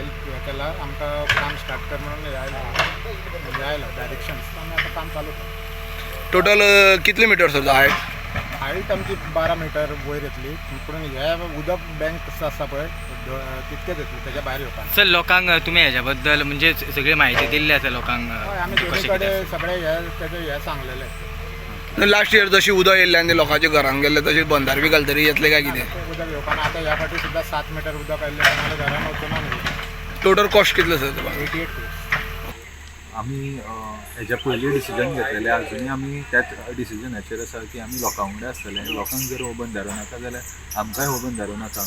हें केलां, आमकां काम स्टार्ट कर म्हणून हें आयलां, हें आयलां डायरेक्शन्स. आमी आतां काम चालू केलां. टोटल कितले मिटर सर हायट? हायट आमची 12 मिटर वयर येतली, पूण हे उदक बँक आसा पळय तितकेच येतली, तेच्या भायर येवपा. सर, लोकांक तुमी हेज्या बद्दल म्हणजे सगळी म्हायती दिल्ली आसा लोकांक? हय, आमी कशें दोनी कितें कडेन आसा? सगळे हे तेजे हे सांगलेले. लास्ट इयर जशी उदक येयल्लें आनी लोकांच्या घरान गेल्ले, तशें बंधारे बी घालतरी येतले काय कितें? उदक येवपाना. आतां ह्या फावटी सुद्दां 7 मिटर उदक आयिल्लें, कोणाल्या घरान वचूना न्हू. टोटल कॉस्ट कितलो सर? 88 क्रोर्स. आमी हेज्या पयलीं डिसिजन घेतलेलें, आजुनूय आमी त्याच डिसिजनाचेर आसा की आमी लोकां वांगडा आसतले. लोकांक जर हो बंधारो नाका जाल्यार आमकांय हो बंधारो नाका.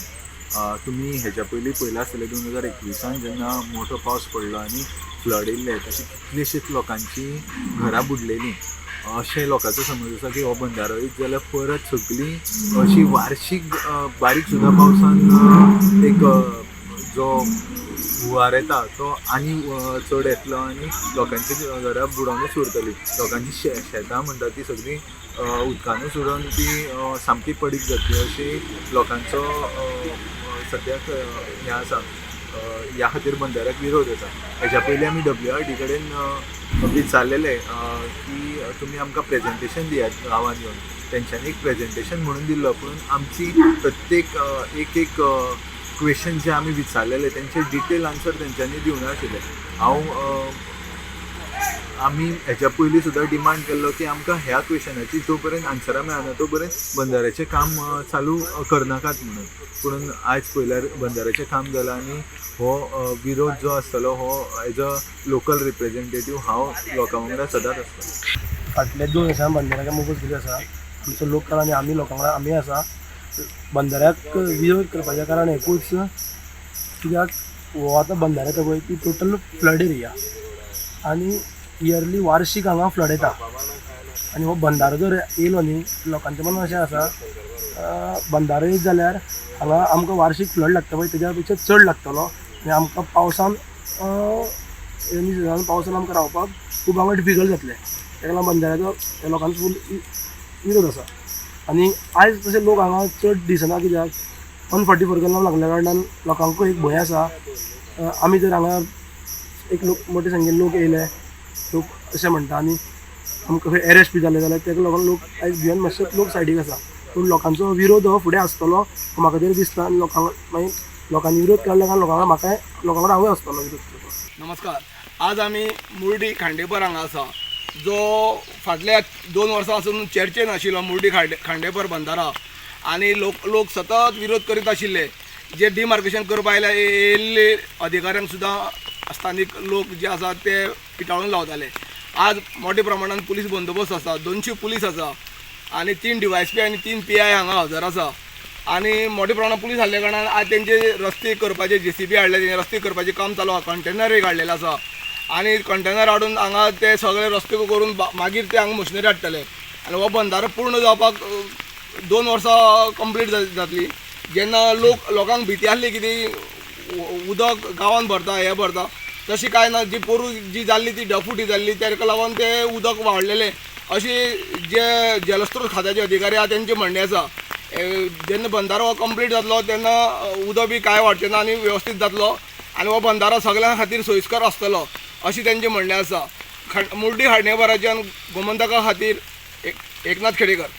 तुमी हेज्या पयलीं पयलां आसतलें, 2021 जेन्ना मोठो पावस पडलो आनी फ्लड येयल्ले, तशें कितलेशेच लोकांची घरां बुडलेलीं. अशें लोकांचो समज आसा की हो बंधारो येयत जाल्यार परत सगळीं अशी वार्शीक बारीक सुद्दां पावसान एक जो हुंवार येता तो आनी चड येतलो आनी लोकांची घरां बुडोवनूच उरतली. लोकांची शेतां म्हणटा ती सगळीं उदकानूच उडोवन ती सामकी पडीक जातली, अशी लोकांचो सद्याक हें आसा. ह्या खातीर बंधाऱ्याक विरोध आसा. हेज्या पयलीं आमी डब्ल्यू आर डी कडेन विचारलेलें की तुमी आमकां प्रेजेंटेशन दियात गांवांत येवन. तेंच्यांनी एक प्रेजेंटेशन म्हणून दिल्लो, पूण आमची प्रत्येक एक एक क्वेश्चन जे आमी विचारलेले तेंचे डिटेल आन्सर तेंच्यांनी दिवना आशिल्ले. आमी हेच्या पयलीं सुद्दां डिमांड केल्लो की आमकां ह्या क्वेश्चनाची जो पर्यंत आन्सरां मेळना तो पर्यंत बंधाऱ्याचें काम चालू करनाकात म्हणून. पूण आयज पळयल्यार बंधाऱ्याचें काम जालां आनी हो विरोध जो आसतलो हो एज अ लोकल रिप्रेझेंटेटीव हांव लोकां वांगडा सदांच आसतलो. फाटले 2 वर्सां बंधाऱ्याक मोगूस केली आसा. आमचो लोकल आनी आमी लोकां वांगडा आमी आसा. बंधाऱ्याक विरोध करपाचें कारण एकूच, कित्याक हो आतां बंधारो येता पळय ती टोटल फ्लड एरिया आनी इयरली वार्शीक हांगा फ्लड येता. आनी हो बंधारो जर येयलो न्ही, लोकांचें मनान अशें आसा, बंधारो येयत जाल्यार हांगा आमकां वार्शीक फ्लड लागता पळय तेज्या पेक्षा चड लागतलो आनी आमकां पावसान, रेनी सिजनान पावसान आमकां रावपाक खूब हांगा डिफिकल्ट जातलें. तेका लागून बंधाऱ्याचो लोकांचो फूल विरोध आसा. आनी आयज तशे लोक हांगा चड दिसना, कित्याक 144 कलम लागल्या कारणान लोकांकूय एक भंय आसा. आमी जर हांगा एक लोक मोटे संख्येन लोक येयले, लोक अशें म्हणटा आनी आमकां खंय एरेस्ट बी जाले जाल्यार तेका लागून लोक आयज भियेन मातशे लोक सायडीक आसा. पूण लोकांचो विरोध हो फुडें आसतलो म्हाका तरी दिसता. आनी लोकांक मागीर लोकांनी विरोध काडल्या कारणान लोकांक म्हाकाय लोकां वांगडा हांवूय आसतलो विरोध करपाक. नमस्कार. आज आमी मुर्डी खांडेपर हांगा आसा, जो फाटल्या 2 वर्सां पासून चर्चेन आशिल्लो मुर्डी खांडेपर बंधारा. आनी लोक सतत विरोध करीत आशिल्ले. जे डिमार्केशन करपा आयल्या येयल्ले अधिकाऱ्यांक सुद्दां स्थानीक लोक जे आसात ते पिटाळून लावताले. आज मोठ्या प्रमाणान पुलीस बंदोबस्त आसा, 200 पुलीस आसा आनी 3 DYSP आनी 3 PI हांगा हजर आसा. आनी मोठ्या प्रमाणात पुलीस आसल्या कारणान आज तेंचे रस्ते करपाचे JCB हाडले, तेंचे रस्ते करपाचें काम चालू आसा. कंटेनरूय काडलेले आसा आनी कंटेनर हाडून हांगा ते सगळे रस्ते करून मागीर ते हांगा मशिनरी हाडटले. आनी हो बंधारो पूर्ण जावपाक 2 वर्सां कंप्लीट जातली. जेन्ना लोकांक भिती आसली की ती उदक गांवांत भरता, हें भरता, तशी कांय ना. जी पोरूं जी जाल्ली ती ढगफुटी जाल्ली, ताका लागून तें उदक वाडलेलें अशें जे जलस्रोत खात्याचे अधिकारी आसा तेंचें म्हणणें आसा. जेन्ना बंधारो हो कंप्लीट जातलो तेन्ना उदक बी कांय वाडचें ना आनी वेवस्थीत जातलो आनी हो बंधारो सगळ्यां खातीर सोयीस्कर आसतलो अशें तेंचें म्हणणें आसा. मुर्डी खांडेपाराच्यान गोमंतका खातीर एकनाथ खेडेकर.